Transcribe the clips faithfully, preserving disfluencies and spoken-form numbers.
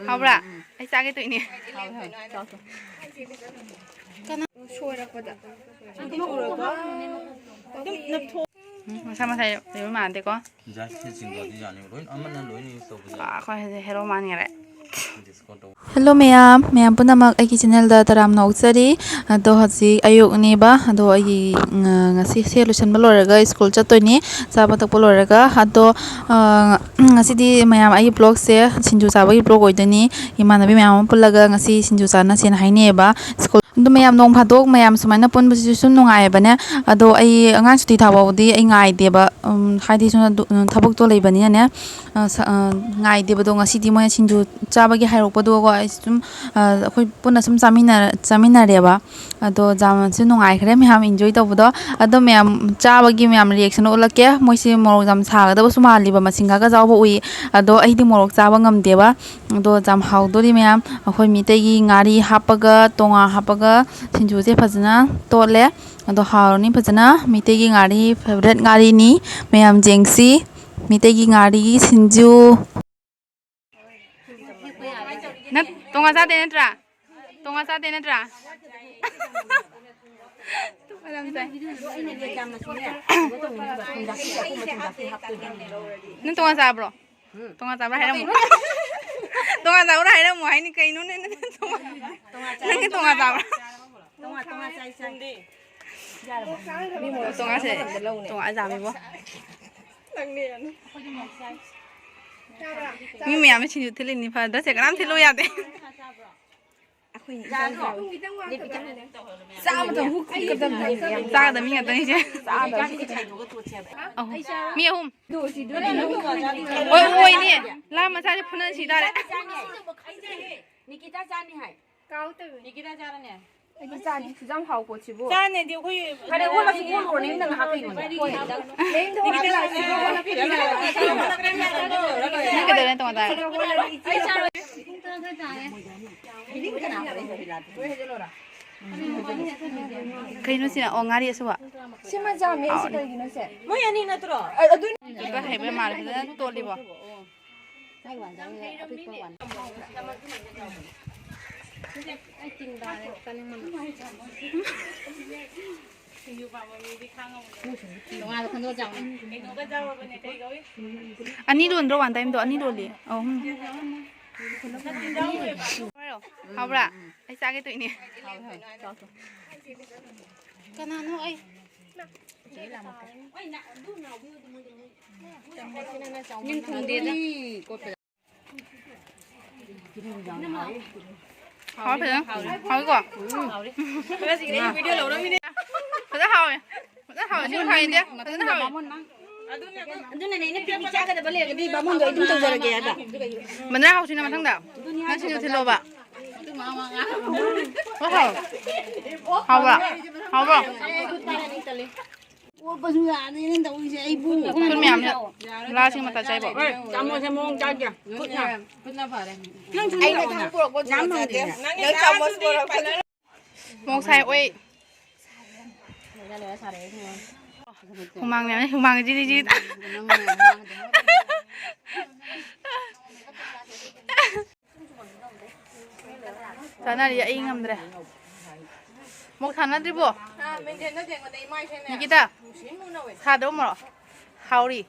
ꯍꯥꯎꯕ꯭ꯔꯥ? ꯑꯩ ꯆꯥꯒꯦ ꯇꯧꯏꯅꯦ꯫ ꯍꯥꯎꯋꯦ, ꯍꯥꯎꯋꯦ, ꯆꯥꯎ, ꯆꯥꯎ꯫ ꯀꯅꯥ? ꯁꯣꯏꯔꯛꯄꯗ꯫ ꯑꯗꯨꯝ ꯎꯔꯣꯏꯀꯣ꯫ ꯑꯗꯨꯝ ꯅꯞꯊꯣꯛ-꯫ ꯎꯝ, ꯃꯁꯥ ꯃꯁꯥ ꯂꯩꯕ ꯃꯥꯟꯗꯦꯀꯣ꯫ ꯌꯥꯏ, ꯁꯤ ꯆꯤꯡꯕꯗꯤ ꯌꯥꯅꯤ꯫ ꯂꯣꯏꯅ, ꯑꯃꯅ ꯂꯣꯏꯅ use ꯇꯧꯕ ꯌꯥꯏ꯫ ꯑꯥ, ꯑꯩꯈꯣꯏ ꯍꯧꯖꯤꯛ hero ꯃꯥꯟꯈꯔꯦ꯫ Discount ꯇꯧꯕ꯫ Hello ꯃꯌꯥꯝ, ꯃꯌꯥꯝ ꯄꯨꯝꯅꯃꯛ ꯑꯩꯒꯤ channelꯗ ꯇꯔꯥꯝꯅ ꯑꯣꯛꯆꯔꯤ꯫ ꯑꯗꯣ ꯍꯧꯖꯤꯛ ꯑꯌꯨꯛꯅꯦꯕ, ꯑꯗꯣ ꯑꯩꯒꯤ, ꯉ-, ꯉꯁꯤ ꯁꯦ ꯂꯣꯏꯁꯤꯟꯕ ꯂꯣꯏꯔꯒ school ꯆꯠꯇꯣꯏꯅꯤ, ꯆꯥꯕ ꯊꯛꯄ ꯂꯣꯏꯔꯒ꯫ ꯑꯗꯣ, ꯑ, ꯉꯁꯤꯗꯤ ꯃꯌꯥꯝ ꯑꯩꯒꯤ vlogꯁꯦ ꯁꯤꯡꯖꯨ ꯆꯥꯕꯒꯤ vlog ꯑꯣꯏꯗꯣꯏꯅꯤ꯫ ꯏꯃꯥꯟꯅꯕꯤ ꯃꯌꯥꯝ ꯑꯃ ꯄꯨꯜꯂꯒ ꯉꯁꯤ ꯁꯤꯡꯖꯨ ꯆꯥꯅꯁꯦꯅ ꯍꯥꯏꯅꯩꯌꯦꯕ꯫ School ꯑꯗꯨ ꯃꯌꯥꯝ ꯅꯣꯡ ꯐꯥꯗꯣꯛ ꯃꯌꯥꯝ ꯁꯨꯃꯥꯏꯅ ꯄꯨꯟꯕꯁꯤꯁꯨ ꯁꯨꯝ ꯅꯨꯡꯉꯥꯏꯌꯦꯕꯅꯦ꯫ ꯑꯗꯣ ꯑꯩ ꯑꯉꯥꯡ ꯁꯨꯇꯤ ꯊꯥꯕ ꯐꯥꯎꯗꯤ ꯑꯩ ꯉꯥꯏꯗꯦꯕ꯫ ꯎꯝ, ꯍꯥꯏꯗꯤ ꯁꯨꯝ ꯑꯗꯨ, ꯎꯝ, ꯊꯕꯛꯇꯣ ꯂꯩꯕꯅꯤꯅꯅꯦ, ꯑ, ꯁ-, ꯑ, ꯉꯥꯏꯗꯦꯕ꯫ ꯑꯗꯣ ꯉꯁꯤꯗꯤ ꯃꯣꯏꯅ ꯁꯤꯡꯖꯨ ꯆꯥꯕꯒꯤ ꯍꯥꯏꯔꯛꯄꯗꯣꯀꯣ, ꯑꯩ ꯁꯨꯝ, ꯑ, ꯑꯩꯈꯣꯏ ꯄꯨꯟꯅ ꯁꯨꯝ ꯆꯥꯃꯤꯟꯅ-, ꯆꯥꯃꯤꯟꯅꯔꯦꯕ꯫ ꯑꯗꯣ ꯌꯥꯝꯅꯁꯨ ꯅꯨꯡꯉꯥꯏꯈ꯭ꯔꯦ ꯃꯌꯥꯝ enjoy ꯇꯧꯕꯗꯣ꯫ ꯑꯗꯣ ꯃꯌꯥꯝ ꯆꯥꯕꯒꯤ ꯃꯌꯥꯝ reaction ꯎꯠꯂꯛꯀꯦ꯫ ꯃꯣꯏꯁꯦ ꯃꯣꯔꯣꯛ ꯌꯥꯝ ꯁꯥꯒꯗꯕꯁꯨ ꯃꯥꯜꯂꯤꯕ, ꯃꯁꯤꯡꯒꯥꯒ ꯌꯥꯎꯕ ꯎꯏ꯫ ꯑꯗꯣ ꯑꯩꯗꯤ ꯃꯣꯔꯣꯛ ꯆꯥꯕ ꯉꯝꯗꯦꯕ꯫ ꯑꯗꯣ ꯌꯥꯝ ꯍꯥꯎꯗꯣꯔꯤ ꯃꯌꯥꯝ꯫ ꯑꯩꯈꯣꯏ ꯃꯤꯇꯩꯒꯤ ꯉꯥꯔꯤ ꯍꯥꯞꯄꯒ, ꯇꯣꯉꯥ ꯍꯥꯞꯄꯒ ꯁꯤꯡꯖꯨꯁꯦ ꯐꯖꯅ ꯇꯣꯠꯂꯦ꯫ ꯑꯗꯣ ꯍꯥꯎꯔꯅꯤ ꯐꯖꯅ꯫ ꯃꯤꯇꯩꯒꯤ ꯉꯥꯔꯤ favourite ꯉꯥꯔꯤꯅꯤ꯫ ꯃꯌꯥꯝ ꯌꯦꯡꯁꯤ꯫ ꯃꯤꯇꯩꯒꯤ ꯉꯥꯔꯤꯒꯤ ꯁꯤꯡꯖꯨ꯫ ꯅꯠ-, ꯇꯣꯉꯥ ꯆꯥꯗꯦ ꯅꯠꯇ꯭ꯔꯥ? ꯇꯣꯉꯥ ꯆꯥꯗꯦ ꯅꯠꯇ꯭ꯔꯥ? ꯇꯣꯉꯥ ꯌꯥꯝ ꯆꯥꯏ꯫ ꯅꯪ ꯇꯣꯉꯥ ꯆꯥꯕ꯭ꯔꯣ? ꯇꯣꯉꯥꯟ ꯆꯥꯕ꯭ꯔꯥ ꯍꯥꯏꯔꯝꯃꯨ꯫ ꯇꯣꯉꯥꯟ ꯆꯥꯕ꯭ꯔꯥ ꯍꯥꯏꯔꯝꯃꯨ ꯍꯥꯏꯅꯤ ꯀꯩꯅꯣꯅꯦ, ꯅꯪ ꯇꯣꯉꯥꯟ-, ꯅꯪꯒꯤ ꯇꯣꯉꯥꯟ ꯆꯥꯕ꯭ꯔꯥ? ꯇꯣꯉꯥꯟ ꯆꯥꯏ, ꯆꯥꯏ꯫ ꯃꯤ ꯃꯣꯔꯣꯛ ꯇꯣꯉꯥꯟꯁꯦ, ꯆꯥꯕ ꯃꯇꯝꯗ ꯂꯧꯅꯦ꯫ ꯇꯣꯉꯥꯟ ꯆꯥꯃꯤꯕꯣ꯫ ꯃꯤ ꯃꯌꯥꯝꯅ ꯁꯤꯡꯖꯨ ꯊꯤꯜꯂꯤꯅꯤ, ꯐꯗ꯭ꯔꯁꯦ ꯀꯅꯥꯝ ꯊꯤꯜꯂꯨ ꯌꯥꯗꯦ꯫ ꯑꯩꯈꯣꯏꯅ ꯏꯟꯁꯥꯡ ꯆꯥꯕ꯫ ꯆꯥꯕꯗ ꯍꯨꯛ ꯈꯨꯝꯒꯗꯕꯅꯤ꯫ ꯆꯥꯒꯗꯕ ꯃꯤ ꯉꯥꯛꯇꯅꯤ ꯏꯆꯦ꯫ ꯆꯥꯗꯕ꯫ ꯑꯍꯨꯝ꯫ ꯃꯤ ꯑꯍꯨꯝ꯫ ꯑꯣꯏ, ꯑꯣꯏꯅꯤ꯫ ꯂꯥꯝ ꯃꯆꯥꯁꯦ ꯐꯨꯅꯁꯤ ꯇꯥꯔꯦ꯫ ꯅꯤꯀꯤꯇꯥ ꯆꯥꯅꯤ ꯍꯥꯏ꯫ ꯅꯤꯀꯤꯇꯥ ꯆꯥꯔꯅꯤ꯫ ꯑꯩꯗꯤ ꯆꯥꯅꯤ꯫ ꯁꯨꯛ ꯌꯥꯝ ꯍꯥꯎ ꯄꯣꯠꯁꯤꯕꯨ꯫ ꯆꯥꯅꯤꯗꯤ ꯑꯩꯈꯣꯏ ꯐꯔꯦ, ꯑꯣꯜꯂꯁꯨ ꯑꯣꯜꯂꯨꯔꯣ, ꯅꯌꯨꯝꯗ ꯉꯥꯏꯍꯥꯛ ꯂꯩꯔꯨꯔꯣ꯫ ꯅꯌꯨꯝꯗ ꯍꯣꯔꯦꯟ ꯂꯥꯛꯑꯣ꯫ ꯅꯪ ꯀꯩꯗꯧꯔꯦ ꯇꯣꯉꯥꯟ ꯇꯥꯔꯦ? ꯀꯩꯅꯣ ꯁꯤꯅ? ꯑꯣ, ꯉꯥꯔꯤ ꯑꯁꯨꯕ꯫ ꯁꯤꯃ ꯌꯥꯝꯃꯦ, ꯑꯩꯁꯦ ꯀꯩꯒꯤꯅꯣ ꯁꯦ? ꯃꯣꯏ ꯑꯅꯤ ꯅꯠꯇ꯭ꯔꯣ? ꯑ-, ꯑꯗꯨꯅꯤ꯫ ꯍꯩꯕ ꯃꯥꯜꯂꯦ, ꯐꯖꯅ ꯇꯣꯠꯂꯤꯕꯣ? ꯀꯥꯏ ꯋꯥꯏꯗ ꯑꯄꯤꯛꯄ ꯋꯥꯟ꯫ ꯑꯅꯤ ꯂꯣꯟꯗ꯭ꯔꯣ ꯋꯥꯟ ꯇꯥꯏꯝꯗꯣ? ꯑꯅꯤ ꯂꯣꯜꯂꯤ꯫ ꯑꯍꯨꯝ꯫ ꯍꯥꯎꯕ꯭ꯔꯥ? ꯑꯩ ꯆꯥꯒꯦ ꯇꯧꯏꯅꯦ꯫ ꯀꯅꯥꯅꯣ ꯑꯩ? ꯅꯤꯡ ꯊꯨꯡꯗꯦꯗ꯫ ꯍꯥꯎ ꯐꯖꯅ꯫ ꯍꯥꯎꯏꯀꯣ? ꯐꯖꯅ ꯍꯥꯎꯋꯦ꯫ ꯐꯖꯅ ꯍꯥꯎꯋꯦ꯫ ꯁꯤ ꯈꯥꯏꯗꯦ꯫ ꯐꯖꯅ ꯍꯥꯎꯋꯦ꯫ ꯑꯗꯨꯅꯅꯦ ꯑꯩꯅ ꯄꯤꯛꯅꯤꯛ ꯆꯥꯒꯗꯕ ꯂꯩꯔꯒꯗꯤ ꯕꯥꯃꯣꯟꯗꯣ ꯑꯩ ꯑꯗꯨꯝ ꯇꯧꯖꯔꯒꯦ ꯍꯥꯏꯕ꯫ ꯃꯅꯥ ꯍꯥꯎꯁꯤꯅ ꯃꯊꯪꯗ꯫ ꯅꯪ ꯁꯤꯡꯖꯨ ꯊꯤꯜꯂꯣꯕ꯫ ꯍꯥꯎ ꯍꯥꯎ꯫ ꯍꯥꯎꯕ꯭ꯔꯣ? ꯍꯥꯎꯕ꯭ꯔꯣ? ꯑꯣꯠꯄꯁꯨ ꯌꯥꯗꯦꯅꯦ ꯇꯧꯔꯤꯁꯦ ꯑꯩꯕꯨ꯫ ꯈꯨꯠ ꯃꯌꯥꯝꯁꯦ ꯂꯥꯁꯤꯡ ꯃꯇꯥ ꯆꯥꯏꯕꯣ꯫ ꯍꯣꯏ, ꯆꯥꯃꯁꯁꯦ ꯃꯑꯣꯡ ꯆꯥꯗꯦ꯫ ꯈꯨꯠꯅ꯫ ꯈꯨꯠꯅ ꯐꯔꯦ꯫ ꯅꯪꯁꯨ ꯑꯩꯅ ꯂꯥꯛꯑꯣꯅ꯫ ꯊꯥꯡ ꯄꯨꯔꯛꯄ ꯅꯪ ꯆꯥꯗꯦ꯫ ꯅꯪ ꯆꯥꯃꯁ ꯄꯨꯔꯛꯄ꯫ ꯃꯣꯛ ꯁꯥꯏ ꯑꯣꯏ꯫ ꯍꯨꯃꯥꯡ ꯃꯌꯥꯝꯅ ꯍꯨꯃꯥꯡ ꯖꯤꯔꯤ ꯖꯤꯔꯤ ꯇꯥ-, ꯆꯥꯅꯔꯤ, ꯑꯩ ꯉꯝꯗ꯭ꯔꯦ꯫ ꯃꯣꯛ ꯁꯥꯟꯅꯗ꯭ꯔꯤꯕꯣ? ꯅꯤꯀꯤꯇꯥ, ꯁꯥꯗ꯭ꯔꯣ ꯃꯣꯔꯣꯛ? ꯍꯥꯎꯔꯤ꯫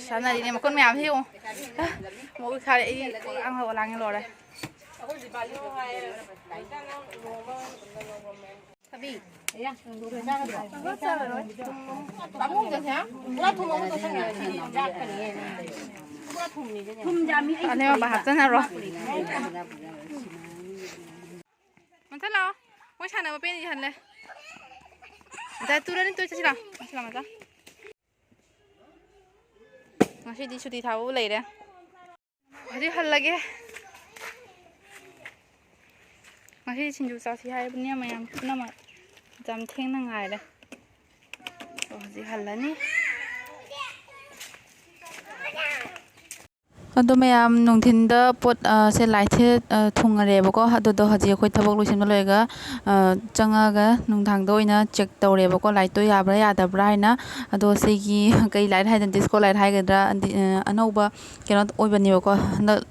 ꯁꯥꯟꯅꯔꯤꯅꯦ ꯃꯈꯨꯟ ꯃꯌꯥꯝꯁꯤ ꯌꯦꯡꯉꯨ꯫ ꯃꯣꯛ ꯁꯥꯔꯦ, ꯑꯩ ꯑꯉꯧꯕ ꯂꯥꯡꯉꯦ ꯂꯣꯏꯔꯦ꯫ ꯑꯅꯦꯝꯕ ꯍꯥꯞꯆꯟꯅꯔꯣ꯫ ꯃꯊꯛ ꯂꯥꯛꯑꯣ꯫ ꯃꯣꯏ ꯁꯥꯟꯅꯕ ꯄꯦꯟ ꯏꯍꯜꯂꯦ꯫ ꯃꯊꯛ ꯇꯨꯔꯅꯤ, ꯇꯨ ꯆꯠꯁꯤ ꯂꯥꯛꯑꯣ꯫ ꯃꯊꯛ ꯂꯥꯛꯑꯣ, ꯃꯊꯛ꯫ ꯉꯁꯤꯗꯤ ꯁꯨꯇꯤ ꯊꯥꯕꯕꯨ ꯂꯩꯔꯦ꯫ ꯍꯧꯖꯤꯛ ꯍꯜꯂꯒꯦ꯫ ꯉꯁꯤ ꯁꯤꯡꯖꯨ ꯆꯥꯁꯤ ꯍꯥꯏꯕꯅꯦ ꯃꯌꯥꯝ ꯄꯨꯝꯅꯃꯛ꯫ ꯌꯥꯝ ꯊꯦꯡꯅ ꯉꯥꯏꯔꯦ꯫ ꯑꯣ, ꯍꯧꯖꯤꯛ ꯍꯜꯂꯅꯤ꯫ ꯑꯗꯣ ꯃꯌꯥꯝ, ꯅꯨꯡꯊꯤꯟꯗ ꯄꯣꯠ, ꯑ, ꯁꯦ, ꯂꯥꯏꯠꯁꯦ, ꯑ, ꯊꯨꯡꯉꯔꯦꯕꯀꯣ꯫ ꯑꯗꯨꯗꯣ ꯍꯧꯖꯤꯛ ꯑꯩꯈꯣꯏ ꯊꯕꯛ ꯂꯣꯏꯁꯤꯟꯕ ꯂꯣꯏꯔꯒ, ꯑ, ꯆꯪꯉꯒ ꯅꯨꯡꯗꯥꯡꯗ ꯑꯣꯏꯅ ꯆꯦꯛ ꯇꯧꯔꯦꯕꯀꯣ, ꯂꯥꯏꯠꯇꯣ ꯌꯥꯕ꯭ꯔꯥ ꯌꯥꯗꯕ꯭ꯔꯥ ꯍꯥꯏꯅ꯫ ꯑꯗꯣ ꯁꯤꯒꯤ ꯀꯩ ꯂꯥꯏꯠ ꯍꯥꯏꯗꯅ, ꯗꯤꯁꯀꯣ ꯂꯥꯏꯠ ꯍꯥꯏꯒꯗ꯭ꯔꯥ, ꯑꯗꯤ-, ꯑ, ꯑꯅꯧꯕ ꯀꯩꯅꯣ ꯑꯣꯏꯕꯅꯦꯕꯀꯣ, ꯍꯟꯗꯛ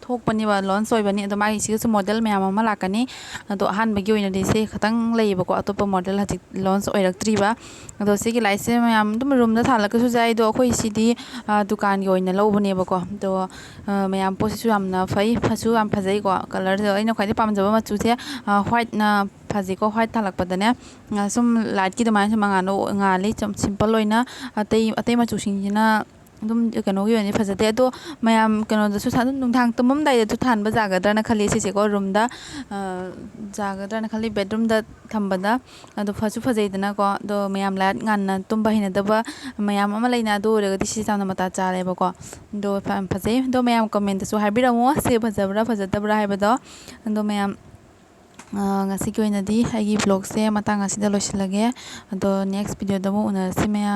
ꯊꯣꯛꯄꯅꯦꯕ, ꯂꯣꯟꯁ ꯑꯣꯏꯕꯅꯤ꯫ ꯑꯗꯣ ꯃꯥꯒꯤ ꯁꯤꯒꯁꯨ ꯃꯣꯗꯦꯜ ꯃꯌꯥꯝ ꯑꯃ ꯂꯥꯛꯀꯅꯤ꯫ ꯑꯗꯣ ꯑꯍꯥꯟꯕꯒꯤ ꯑꯣꯏꯅꯗꯤ ꯁꯤ ꯈꯛꯇꯪ ꯂꯩꯌꯦꯕꯀꯣ, ꯑꯇꯣꯞꯄ ꯃꯣꯗꯦꯜ ꯍꯧꯖꯤꯛ ꯂꯣꯟꯁ ꯑꯣꯏꯔꯛꯇ꯭ꯔꯤꯕ꯫ ꯑꯗꯣ ꯁꯤꯒꯤ ꯂꯥꯏꯠꯁꯦ ꯃꯌꯥꯝ ꯑꯗꯨꯝ ꯔꯨꯝꯗ ꯊꯥꯜꯂꯛꯀꯁꯨ ꯌꯥꯏ, ꯑꯗꯣ ꯑꯩꯈꯣꯏ ꯁꯤꯗꯤ, ꯑ, ꯗꯨꯀꯥꯟꯒꯤ ꯑꯣꯏꯅ ꯂꯧꯕꯅꯦꯕꯀꯣ꯫ ꯑꯗꯣ, ꯑ, ꯃꯌꯥꯝ, ꯄꯣꯠꯁꯤꯁꯨ ꯌꯥꯝꯅ ꯐꯩ, ꯐꯁꯨ ꯌꯥꯝ ꯐꯖꯩꯀꯣ꯫ ꯀꯂꯔꯁꯦ ꯑꯩꯅ ꯈ꯭ꯋꯥꯏꯗꯩ ꯄꯥꯝꯖꯕ ꯃꯆꯨꯁꯦ, ꯑ, ꯋꯥꯏꯠꯅ ꯐꯖꯩꯀꯣ, ꯋꯥꯏꯠ ꯊꯥꯜꯂꯛꯄꯗꯅꯦ꯫ ꯑ, ꯁꯨꯝ ꯂꯥꯏꯠꯀꯤ ꯑꯗꯨꯃꯥꯏꯅ ꯁꯨꯝ ꯃꯉꯥꯜꯗꯣ ꯉꯥꯜꯂꯤ, ꯁꯨꯝ ꯁꯤꯝꯄꯜ ꯑꯣꯏꯅ꯫ ꯑꯇꯩ, ꯑꯇꯩ ꯃꯆꯨꯁꯤꯡꯁꯤꯅ ꯑꯗꯨꯝ ꯀꯩꯅꯣꯒꯤ ꯑꯣꯏꯅꯗꯤ ꯐꯖꯗꯦ꯫ ꯑꯗꯣ ꯃꯌꯥꯝ ꯀꯩꯅꯣꯗꯁꯨ ꯊꯥ-, ꯑꯗꯨꯝ ꯅꯨꯡꯗꯥꯡ ꯇꯨꯝꯃꯝꯗꯥꯏꯗꯁꯨ ꯊꯥꯟꯕ ꯌꯥꯒꯗ꯭ꯔꯅ ꯈꯜꯂꯤ ꯁꯤꯁꯦꯀꯣ, ꯔꯨꯝꯗ, ꯑ, ꯌꯥꯒꯗ꯭ꯔꯅ ꯈꯜꯂꯤ, ꯕꯦꯠꯔꯨꯝꯗ ꯊꯝꯕꯗ꯫ ꯑꯗꯣ ꯐꯁꯨ ꯐꯖꯩꯗꯅꯀꯣ꯫ ꯑꯗꯣ ꯃꯌꯥꯝ ꯂꯥꯏꯠ ꯉꯥꯟꯅ ꯇꯨꯝꯕ ꯍꯩꯅꯗꯕ ꯃꯌꯥꯝ ꯑꯃ ꯂꯩꯅ, ꯑꯗꯨ ꯑꯣꯏꯔꯒꯗꯤ ꯁꯤꯁꯦ ꯌꯥꯝꯅ ꯃꯇꯥ ꯆꯥꯔꯦꯕꯀꯣ꯫ ꯑꯗꯣ ꯐ-, ꯌꯥꯝ ꯐꯖꯩ꯫ ꯑꯗꯣ ꯃꯌꯥꯝ ꯀꯃꯦꯟꯇꯁꯨ ꯍꯥꯏꯕꯤꯔꯝꯃꯣ, ꯁꯤ ꯐꯖꯕ꯭ꯔꯥ ꯐꯖꯗꯕ꯭ꯔꯥ ꯍꯥꯏꯕꯗꯣ꯫ ꯑꯗꯣ ꯃꯌꯥꯝ, ꯑ, ꯉꯁꯤꯒꯤ ꯑꯣꯏꯅꯗꯤ ꯑꯩꯒꯤ ꯕ꯭ꯂꯣꯒꯁꯦ ꯃꯇꯥꯡ ꯑꯁꯤꯗ ꯂꯣꯏꯁꯤꯜꯂꯒꯦ꯫ ꯑꯗꯣ ꯅꯦꯛꯁ ꯚꯤꯗꯤꯑꯣꯗ ꯑꯃꯨꯛ ꯎꯅꯔꯁꯤ ꯃꯌꯥꯝ꯫